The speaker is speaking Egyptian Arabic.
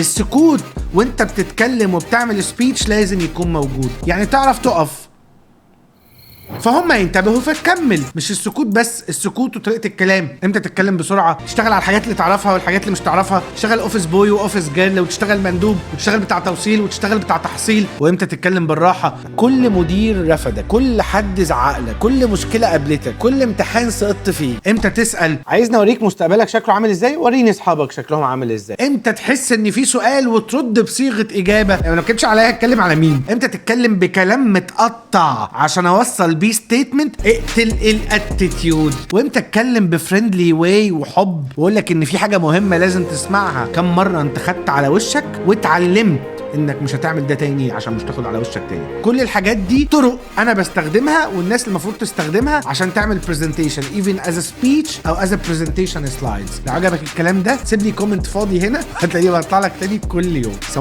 السكوت وانت بتتكلم وبتعمل speech لازم يكون موجود، يعني تعرف تقف فهم ينتبهوا فتكمل. مش السكوت بس، السكوت وطريقه الكلام، امتى تتكلم بسرعه، تشتغل على الحاجات اللي تعرفها والحاجات اللي مش تعرفها، تشتغل office boy و office girl، وتشتغل مندوب، وتشتغل بتاع توصيل، وتشتغل بتاع تحصيل، وامتى تتكلم بالراحه. كل مدير رفدك، كل حد زعق لك، كل مشكلة قابلتك، كل امتحان سقطت فيه، امتى تسال. عايزني اوريك مستقبلك شكله عامل ازاي؟ وريني اصحابك شكلهم عامل ازاي. امتى تحس ان في سؤال وترد بصيغة اجابه؟ يعني ما اتكلمش عليا، اتكلم على مين؟ امتى تتكلم بكلام متقطع عشان اوصل بيه statement؟ اقتل ال attitude. وامتى اتكلم ب friendly way وحب واقول لك ان في حاجة مهمة لازم تسمعها؟ كم مرة انت خدت على وشك واتعلمت انك مش هتعمل ده تاني عشان مش تاخد على وشك تاني؟ كل الحاجات دي طرق انا بستخدمها والناس المفروض تستخدمها عشان تعمل presentation، even as speech او as presentation slides. لو عجبك الكلام ده سيب لي comment فاضي هنا، هتلاقيه بطلع لك تاني كل يوم.